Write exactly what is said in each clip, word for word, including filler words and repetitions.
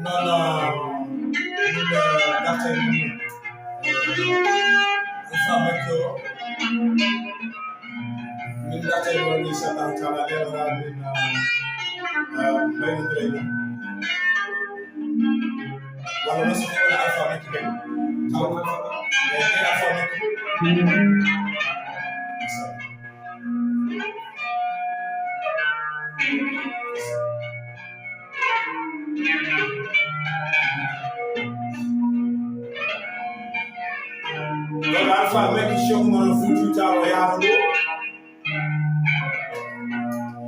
Noon, min darta e mum, Alpha Makki o. Min darta e mum, inchallahu taala, leeɓoraa min, ah, mbaynondira e mum. Walla noon so tawii wona Alpha Makki kadi. Taw, eh, Alpha Makki. Ɗon Alpha Makki Cheikh Oumar Foutiyou Tall o yaama ɗo.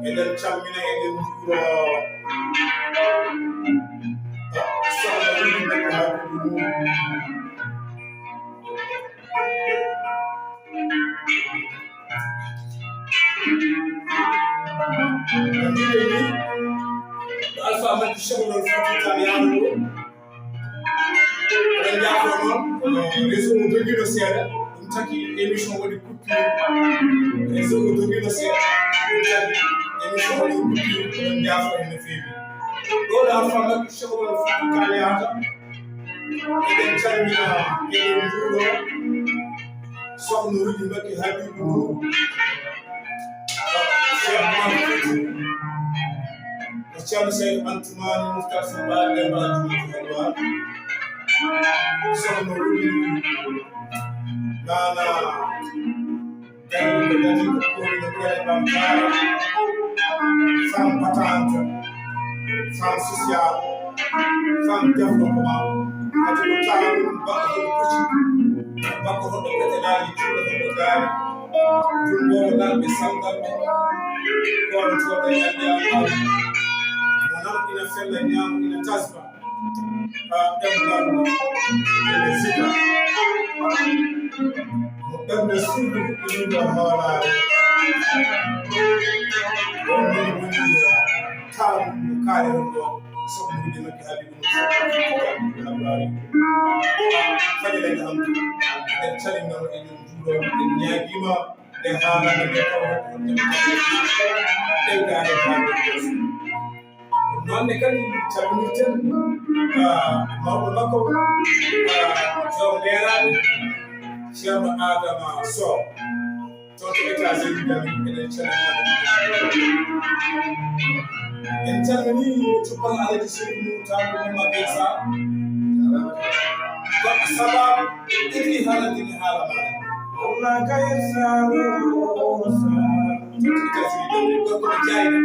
Eɗen calmina, eɗen njuuro. Sohna Wuli Makki Habibou. Mbiɗen ni, Alpha Makki Cheikh Oumar Foutiyou Tall yaama ɗo. Eɗen njaafoo noon, réseau o dogiino seeɗa, ɗum taki émission waɗi coupure. Réseau o dogiino seeɗa, ɗum taki émission waɗi coupure, eɗen njaafoo heen no feewi. Ɗo ɗo Alpha Makki Cheikh Oumar Foutiyou Tall yahata, eɗen calmina, eɗen njuuro Sohna Wuli Makki Habibou Nour. Cheikh Oumar Foutiyou. Ko Ceerno Seydou Antoumani Mouhtar Samba Demba Adjumatu Halwa. Sohna Wuli Nana. Dadi ko dadi ko kooli no ɓure ɓamtaare. Femme battante. Femme sociale. Femme développement. Kadi ko taawun baɗɗo ko kuci. Baɗɗo hoɗo betelaaji, juuɗo hoɗo gaari. Jumbooɓe nanɓe sangalɓe. Kono to ɓe yandi Allah. Mo nan ina fella ñaamo ina tasba. Ha ɗemngal ene sika. Mo ɓernde suudu ɗiɗo hoolaare. Wonde woni taamu mo kaale on ɗo. Sohna Wuli Makki Habibou Nour Samba Habibou Habibou. Fadila Alhamdu. En calminama, eɗen njuuro, en ñaagiima. Ɗe haalande ɗe taw ɗe gaare gaare. Noon ne kadi calminirten, ah, mawɗo makko, ah, joom leeraaɓe, Ceerno Adama Sow. Toon to États-Unis, eɗen calmina. En calminii cuɓal Alhaji Seydi Nour Tall Mouhamed Issa. Ko sabaabu ɗiɗi haalande mi haala ma. Allah kay saaro sa. Gorko jayna.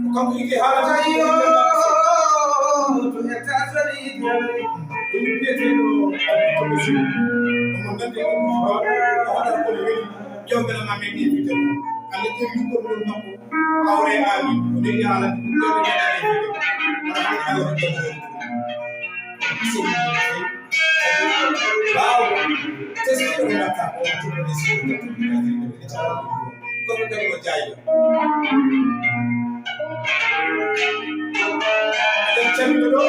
Ko kanko igi haalata. Ayo, to États-Unis. Ko mi biyeteeɗo Abdou Touré. Omo nandi e Abdou Touré. O haɗata ko ne weli. Ƴewɓe no mamin invité mo. Hannde ƴeewi ɗum ɗum makko. Hawre aami. O neli haala ɗum ɗum ɗum ɗum ɗum ɗum. Wala hannde Allah ko ɗum ɗum. So ɗum ɗum ɗum. Ɓaawo. Test ko ɗum watta. O ɗum ɗum ɗum ɗum. Ko ɗum ɗum ɗum. Ko ɗum ɗum ɗum. Eɗen calmina ɗo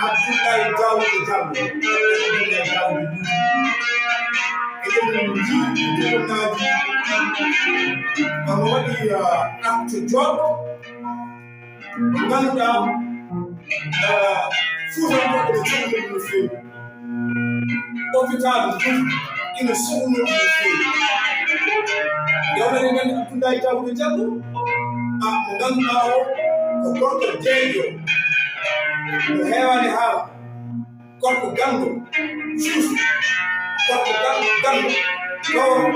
Abdoulaye Daouda Diallo. Abdoulaye Daouda Diallo. Eɗen njii tournage. Omo waɗi, ah, acte jooɗo. Mo ngannduɗaa, ah, Fuutankooɓe no calmina ɗum no feewi. Hôpital Ndoufi ina sohluno ɗum no feewi. Nde wonani men Abdoulaye Daouda Diallo, ah, mo ngannduɗaa o ko gorko deeƴo, mo heewaani haala, gorko ganndo, juusto, gorko gan-, ganndo, gawro,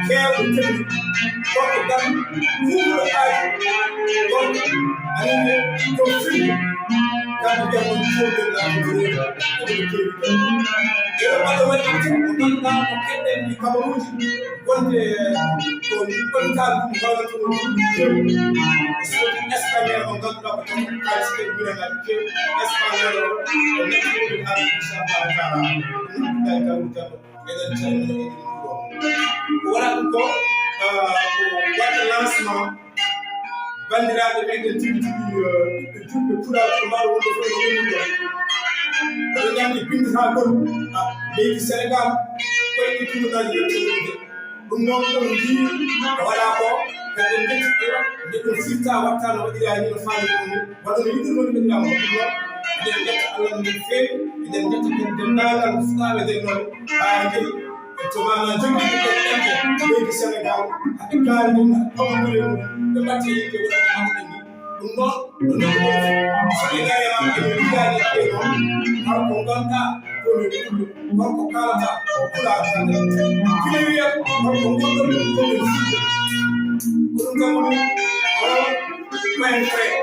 keewɗo jemma, gorko gan-, huuwɗo aaji, gorko, a nani, dow firnde. Kamɓe ɓe woni fof ɓe laamu Burundi, eɓe keewi ɗon. Eɗo mbaɗa waɗi ko ngannduɗaa ko keɗɗen ɗi kabaruuji, wonde ko hôpital ɗum hawrata ko ɗum keewi. E soodi Espagnol mo ngannduɗaa ko tan kaalis ɓe mbiyata keewi. Espagnol o, o neɗɗo ɗum haalde, inchallahu taala. Ɗum ɗum ɗay taw ɗum tan. Eɗen calmina, eɗen njuuro. Ko wona ɗum ko, ah, ko waɗde lancement banndiraaɓe meɗen tigi tigi, eh, ɓiɓɓe julɓe Pulaar ko mbaɗo wonde fof no woni ɗo. Oɗon nganndi binnditaa kon, ah, leydi Senegaal, koye ɗi tunnaaji yettude. Ɗum noon, on njii ko waɗaa ko, kadi en njetti ɓe, Nde ɗum firta watta no waɗiraani no faami ɗum ni, wano no yiɗirnoo ɗum waɗiraama ɗum noon. Eɗen njetta Allah no feewi, eɗen njetta kadi denndaangal sukaaɓe ɓe noon, ɓaawo kadi e to maana jogii ɓe ɗemɗe leydi Senegaal, haɓe kaaldi, haɓe ɓamtude mum, ɓe mbaɗti e yimɓe wonɓe maɓɓe ni. Ɗum noon, ɗum noon ko so ɓe ngari e maɓɓe ɓe mbiyaani ɓe noon, hol ko ngonɗaa ko min pullo, hol ko kaalata ko pulaar hannde. Kila wiyat hol ko ngonɗon ɗum ko min fulɓe. Ko ɗum kam woni o point près.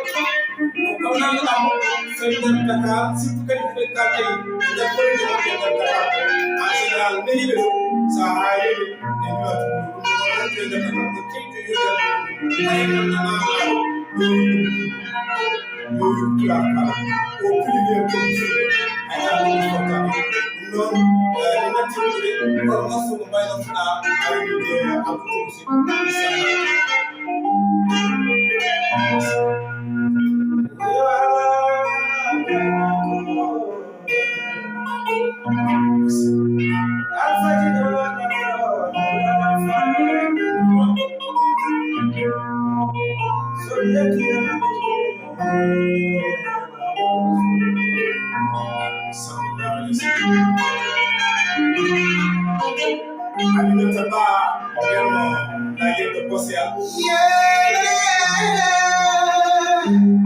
Ko kam nanɗaa mo so en ngari Dakar, surtout kadi ko ɓe kaltay e nder koyɗe maɓɓe e nder Dakar. En général, nehiiɓe ɗo, so a haalii ɓe, ɓe mbiya ɗum ko ɗum ɗo rentude nder Dakar, ko keyɗo yowiyaani ɗum. Hay nanɗaa ma haala, yo yuɓɓu. Yo yuɓɓu pulaar kala. Ko privé politique. Ay, ay, ay, ay, ay. Ɗum noon, eh, en natti wonde hol morceau mo mbaynortoɗaa, a woni de Abdou Touré. Aminata Ba, Yermo, la yeddo Bosya.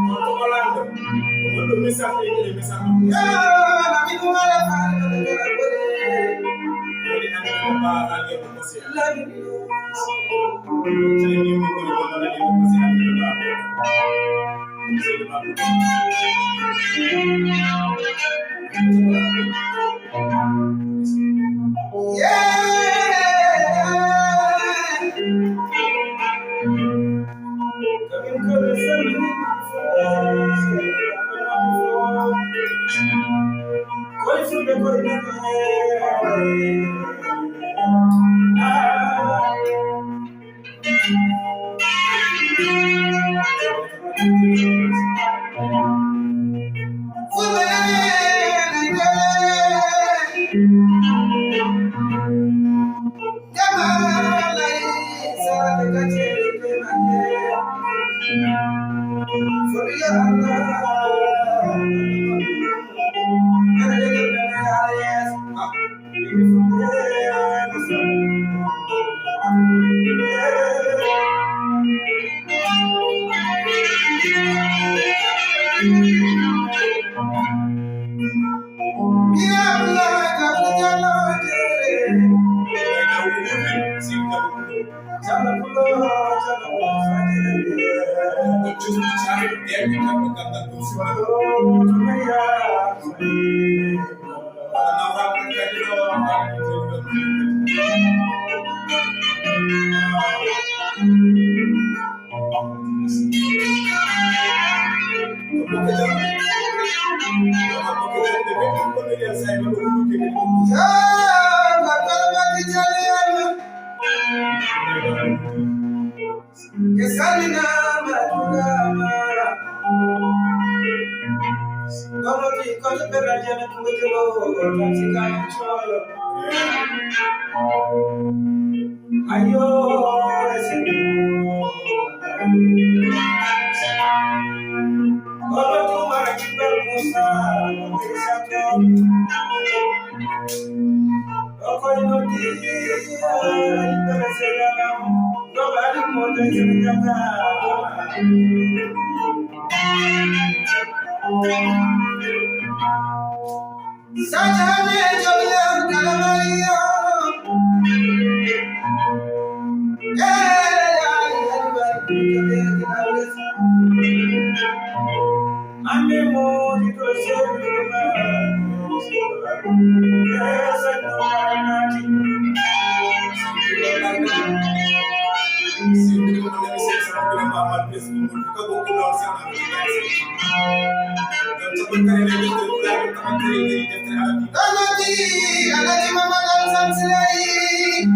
Tonto Orlando, ko wonɗo message e nder message makko. Woni Aminata Ba, la yeddo Bosya. Ayo, ese. Olo tuma kibel Musa, Musa to. Oko ino di, ay, pero se llama. No vale moto y se llama. Satane jollen kalamariya. Ere ya ya ya. Ame mori to se ma. Esa no nati. Alhaji, Alhaji Mamadou Alassane Siley.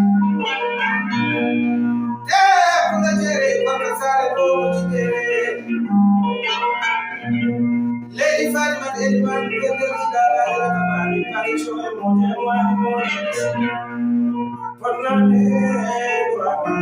Te Pulaar Jere, Papa Sare, Bobo Jibere. Lady Fatima Eliman, Pende Kidala, Rakamani, Paricho, Mote, Moani, Moani. Fotnaaɓe Qur'aana.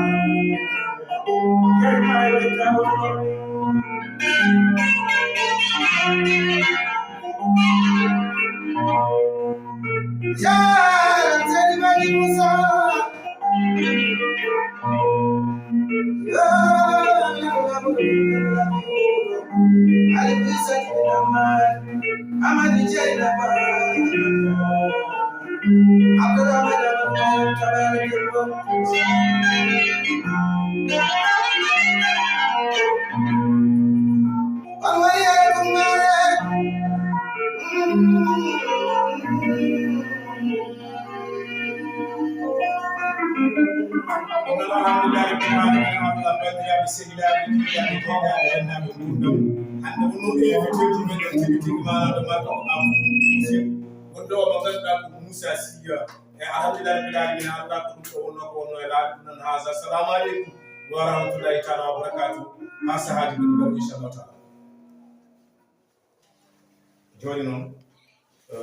Alhamdulillahi rabbil alamin, Allah bandiraɓe sehilaaɓe, jiɗɗaaɓe, tedduɓe, hannde wonno invité ji men en tigi tigi, maanaam ɗo Marka ko Amadou Moussa, wonde o mo ngannduɗaa ko Moussa Siya. E alhamdulillahi rabbil alamin, Allah ko ɗum ko wonno ko wonno e laabi ɗum nan haasa. Assalamu aleykum wa rahmatullahi taala wa barakatuh. Ha sahaaji ɗum ɗo, inchallah taala. Jooni noon, eh,